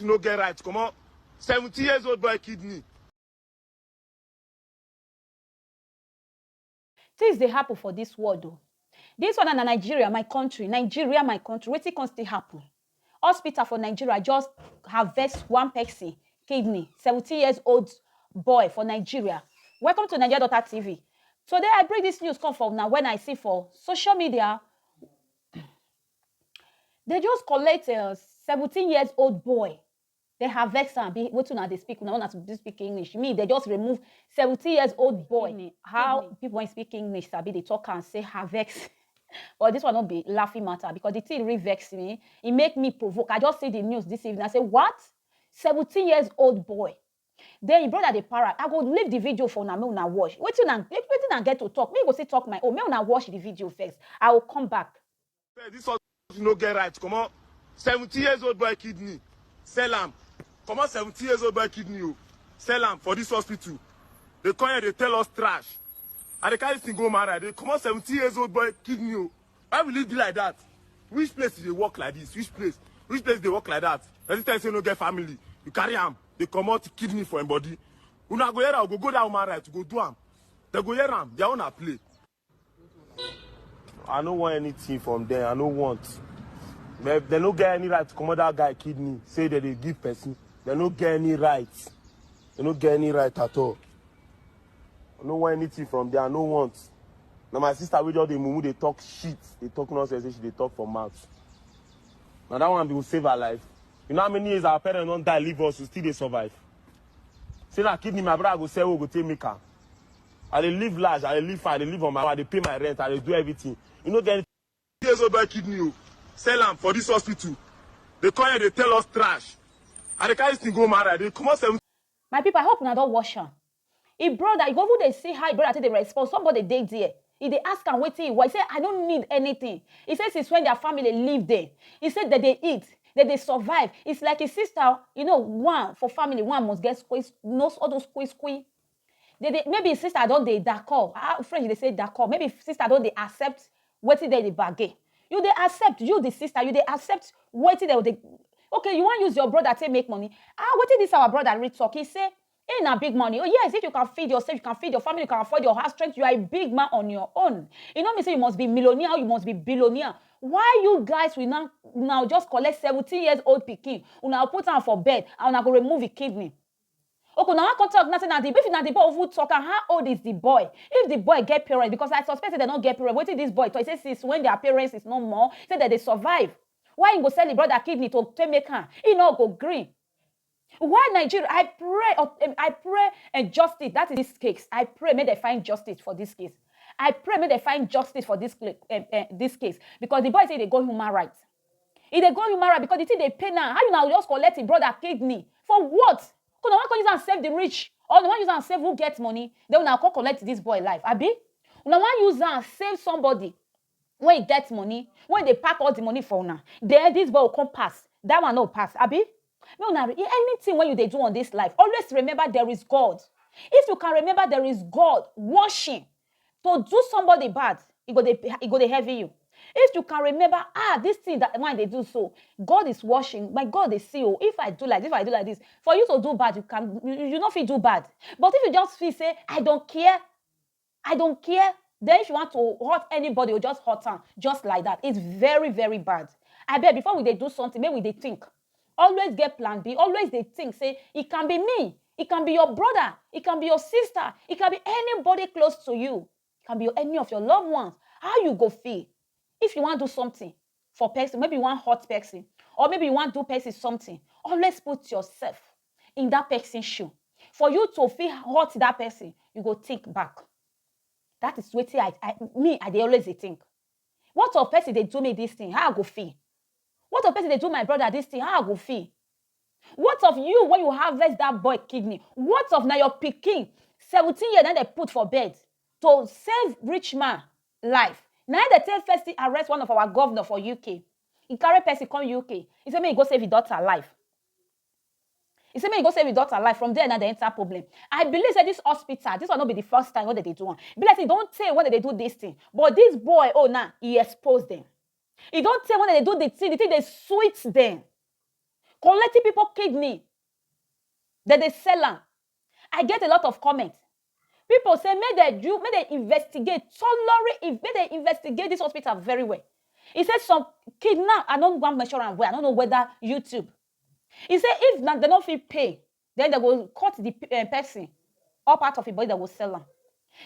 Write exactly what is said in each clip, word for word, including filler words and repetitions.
You no get right. Come on. Seventy years old boy kidney. Things dey happen for this world o. This one na Nigeria, my country. Nigeria, my country. Wetin come still happen? Hospital for Nigeria just harvest one person kidney. Seventeen years old boy for Nigeria. Welcome to Nigeria Daughter T V. Today I bring this news come for now when I see for social media they just collect a seventeen years old boy. They harvest am. Be wetin una dey speak, una una dey speak English. Me, they just remove seventeen years old boy. Kidney, how kidney. People wey speak English sabi dey talk and say harvest. But this one no be laughing matter because the thing really vex me. E make me provoke. I just see the news this evening. I say, what? Seventeen years old boy. Then him brother dey para. I go leave the video for una make una watch. Wetin una wetin una get to talk? Me go still talk my own. Make una watch the video first. I will come back. This hospital no get right. Come on. Seventy years old boy kidney. Sell am. Come on, seventy years old boy kidney. Oh. Sell am for this hospital. They come here, they tell us trash. And they carry thing go marry. They come on, seventy years old boy kidney. Oh. Why will it be like that? Which place they work like this? Which place? Which place they work like that? Does it tell you say no get family? You carry am. They come out kidney for him body. Una go here, go go down human right, go do am. They go here am. Their own a play. I no want anything from them. I no want. They, they no get any right to comot that guy kidney. Say that they give person. They no get any right. They no get any right at all. I no want anything from them. I no want. Now my sister we just the mumu they talk shit. They talk nonsense. She they talk for mouth. Now that one will save her life. You know how many years our parents don't die, leave us, we still they survive. Say na kidney, my brother go sell, we go take make am. I dey live large, I dey live fine, I dey live on my own, I dey pay my rent, I dey do everything. You know get anything. Years old boy kidney o, sell am for this hospital. They come here, they tell us trash. I dey carry thing go marry, I dey comot seven. My people, I hope una don wash am. Him brother, you go even dey see how him brother take dey respond. Somebody dey there. He dey ask am wetin he want. He say, I don't need anything. He say since when their family live there, he say that they eat, that they survive. It's like his sister, you know, one for family, one must get squeeze, knows all those squeeze squeeze. They, they, maybe his sister don't dey d'accord. How French they say d'accord. Maybe sister don't dey accept wetin they dey bargain. You dey accept, you the sister, you dey accept wetin they dey. Okay, you want use your brother take make money. Ah, wetin this our brother read talk? He say, hey, na big money. Oh yes, if you can feed yourself, you can feed your family, you can afford your house rent, you are a big man on your own. You know me say you must be millionaire, you must be billionaire. Why you guys will now now just collect seventeen years old pikin, una put am for bed and una go remove the kidney? Okay, now I come talk now say na the if na the boy who talk am, how old is the boy? If the boy get parents, because I suspect say they don't get parents. Wetin this boy talk? He say since when their parents is no more, say that they survive. Why he go sell the brother kidney to take make am? He no go green. Why Nigeria? I pray, uh, um, I pray and justice. That is this case. I pray may they find justice for this case. I pray may they find justice for this cli- um, uh, this case because the boy say they go human rights. If they go human rights because the thing they pay now, how you now just collect a brother kidney for what? Could no one come use and save the rich or no one use and save who get money? Then una come collect this boy life, abi? Una wan use am save somebody wey get money, wey dey pack all the money for una. Then this boy go come pass, that one no pass, abi? Make una re- anything wey you dey do on this life, always remember there is God. If you can remember there is God watching, to do somebody bad, e go dey e go dey heavy you. If you can remember, ah, this thing that one dey do so, God is watching. My God dey see o. If I do like if I do like this, for you to do bad, you can you, you no fit do bad. But if you just feel say I don't care, I don't care. Then if you want to hurt anybody or just hurt am just like that, it's very very bad. I bet before we dey do something, make we dey think. Always get plan B. Always dey think say it can be me, it can be your brother, it can be your sister, it can be anybody close to you, it can be your, any of your loved ones. How you go feel if you wan do something for person? Maybe you wan hurt person or maybe you wan do person something. Always put yourself in that person shoe. For you to fit hurt that person, you go think back. That is wetin I, I me I dey always dey think. What of person dey do me this thing? How I go feel? What of person dey do my brother this thing? How I go feel? What of you when you harvest that boy kidney? What of na your pikin seventeen years then they put for bed to save rich man life? Now they tell first thing arrest one of our governor for U K. He carry person come U K. He say make he go save his daughter life. He say make he go save his daughter life. From there now they enter problem. I believe that this hospital, this one not be the first time when they do one. Be like say don't tell when they do this thing. But this boy, oh now he exposed them. He don't tell when they do the thing. The thing they sweet them. collecting people kidney, dem dey sell am. I get a lot of comments. People say make dem do, make dem investigate, thoroughly in-, make dem investigate this hospital very well. E say some kidnap, I no wan measure am well, I no know whether YouTube. E say if na, dem no fit pay, then dem go cut the pe-, eh, person up out of im body, dem go sell am.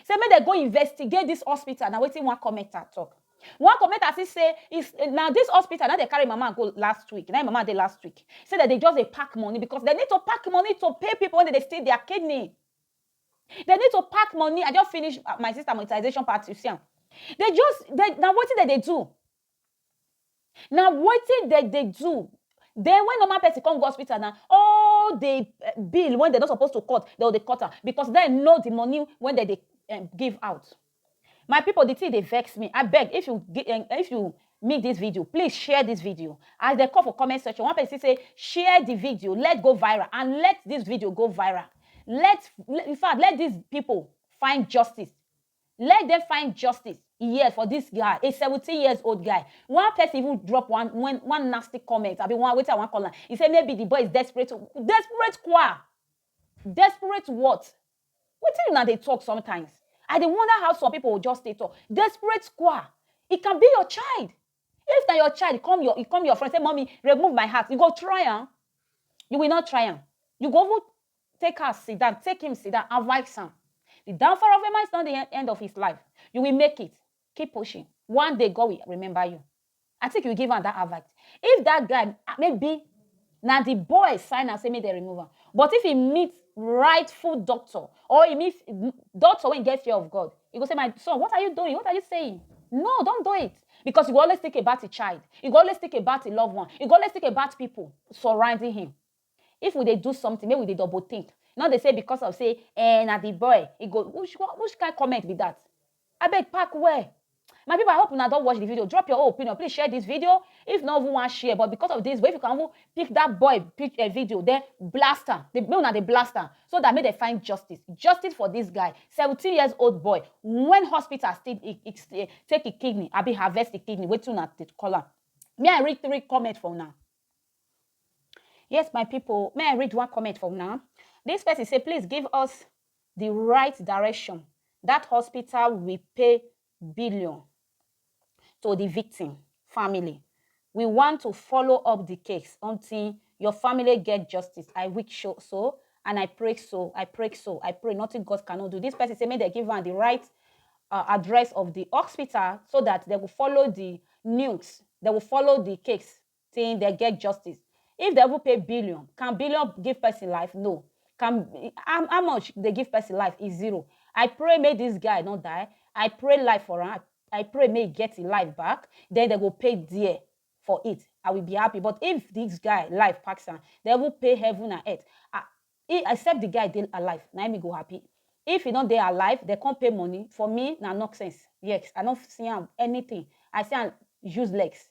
Say make dem go investigate this hospital, na wetin one commenter talk. One commenter still say is, eh, na this hospital na dey carry mama go last week, na im mama dey last week. Say that dem just dey pack money because dem need to pack money to pay people wey dey steal their kidney. Dem need to pack money. I just finish, uh, my sister monetization part, you see am. Dem just, dem, na wetin dem dey do. Na wetin dem dey do. Then when normal person come go hospital now, all the, eh, bill wey dem no suppose to cut, dem go dey cut am because dem know the money wey dem dey, eh, give out. My people, the thing dey vex me. Abeg, if you gi-, eh, if you make this video, please share this video. As dem come for comment section, one person say, "Share the video, let go viral, and let this video go viral. Let, let, in fact, let these people find justice. Let them find justice." Yes, for this guy, a seventeen years old guy. One person even drop one, one, one nasty comment. I mean, one, wetin I wan call am. He say maybe the boy is desperate. Desperate kwa? Desperate what? Wetin una dey talk sometimes? I dey wonder how some people go just dey talk. Desperate kwa? It can be your child. If na your child, come your, e come your friend, say, "Mommy, remove my heart." You go try am? You will not try am. You go even take her sit down, take him sit down, advise am. The downfall of a man is not the en-, end of his life. You will make it. Keep pushing. One day, God will remember you. I think you give am that advice. If that guy, ah, maybe na the boy sign am say make dem remove am. But if he meet rightful doctor, or he meet doctor wey get fear of God, he go say, "My son, what are you doing? What are you saying? No, don't do it." Because you go always think about a child. You go always think about a loved one. You go always think about people surrounding him. If we dey do something, make we dey double think. No dey say because of say, "Eh, na the boy," e go, which, which kind comment be that? Abeg, pack well. My people, I hope una don watch the video. Drop your own opinion. Please share this video. If no even wan share, but because of this, but if you can even pick that boy pic-, eh, video, then blast am. Dey, make una dey blast am so that make dem find justice. Justice for this guy, seventeen years old boy. When hospital still, e, e, e, take a kidney, abi harvest the kidney, wetin una dey call am? May I read three comment for una? Yes, my people, may I read one comment for una? This person say, "Please give us the right direction. That hospital will pay billion to the victim family. We want to follow up the case until your family get justice. I wish so, so, and I pray so. I pray so. I pray nothing God cannot do." This person say make dem give am the right, uh, address of the hospital so that dem go follow the news. Dem go follow the case till dem get justice. If dem even pay billion, can billion give person life? No. Can, how, how much dey give person life? Is zero. I pray make this guy no die. I pray life for am. I pray make he get him life back. Then dem go pay dear for it. I will be happy. But if this guy life pass am, dem even pay heaven and earth. Ah, he, except the guy dey alive, na him go happy. If he no dey alive, dem come pay money. For me, na nonsense. Yes, I no see am anything. I see am useless.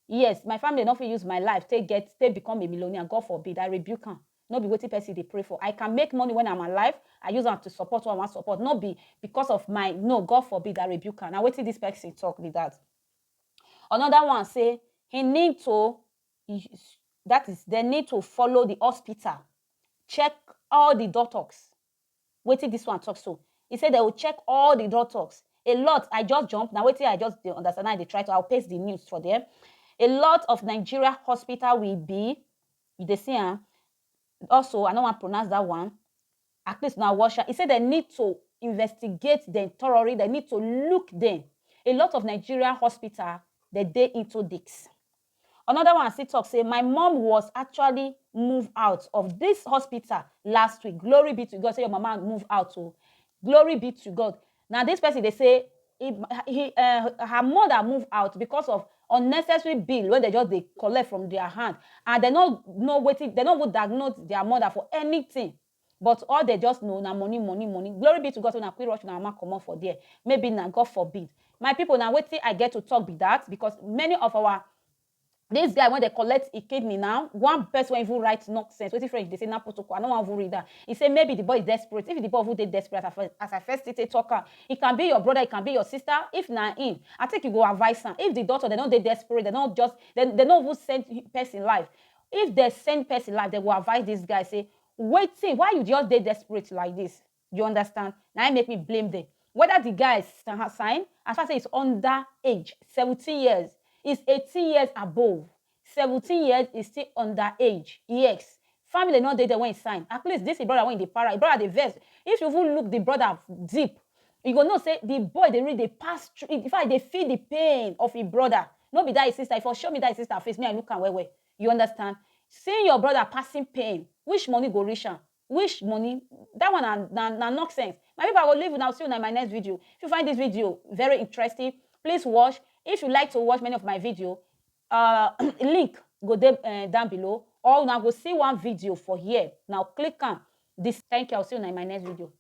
Yes, my family no fit use my life take get, take become a millionaire. God forbid, I rebuke am. No be wetin person dey pray for. I can make money when I'm alive. I use am to support who I wan support. No be because of my, no, God forbid, I rebuke am. Na wetin this person talk be that. Another one say he need to, that is, they need to follow the hospital, check all the doctors. Wetin this one talk so? He say they will check all the doctors. A lot, I just jump. Na wetin I just dey understand, I dey try to, I'll paste the news for them. A lot of Nigeria hospital will be, you dey see am. Also, I no wan pronounce that one. At least na Russia. He say they need to investigate them thoroughly. They need to look them. A lot of Nigeria hospital, they dey into this. Another one still talk say, "My mom was actually moved out of this hospital last week." Glory be to God. Say your mama move out. Oh, glory be to God. Now this person, they say he, he, uh, her mother move out because of unnecessary bill wey dem just dey collect from their hand, and dem no know wetin, dem no go diagnose their mother for anything. But all dem just know na money, money, money. Glory be to God, so na quick rush una mama comot for there. Maybe na God forbid. My people, na wetin I get to talk be that, because many of our, this guy wey dem collect him kidney now, one person wey even write nonsense, wetin French dey say n'importe quoi, I no wan even read am. He say maybe the boy is desperate. If the boy even dey desperate, as I first, as I first take talk am, he can be your brother, he can be your sister. If na him, I think you go advise am. If the doctor, dem no dey desperate, dem no just, dem, dem no even send person life. If dem send person life, dem go advise this guy say, wetin, why you just dey desperate like this? You understand? Na im make me blame them. Whether the guy sa- sign, as far say it's under age, seventeen years, is eighteen years above. Seventeen years is still under age. Yes. Family no dey there when he sign. At least this his brother when he dey para, his brother dey vex. If you even look the brother deep, you go know say the boy dey really dey pass through. In fact, dey feel the pain of his brother. No be that his sister. If you show me that his sister face, me I look am well well. You understand? Seeing your brother passing pain, which money go reach am? Which money? That one na, na, na nonsense. My people, I go leave una. See you in my next video. If you find this video very interesting, please watch. If you like to watch many of my video, uh, link go dey uh, down below, or una go see one video for here. Now click am. This, thank you. I'll see you in my next video.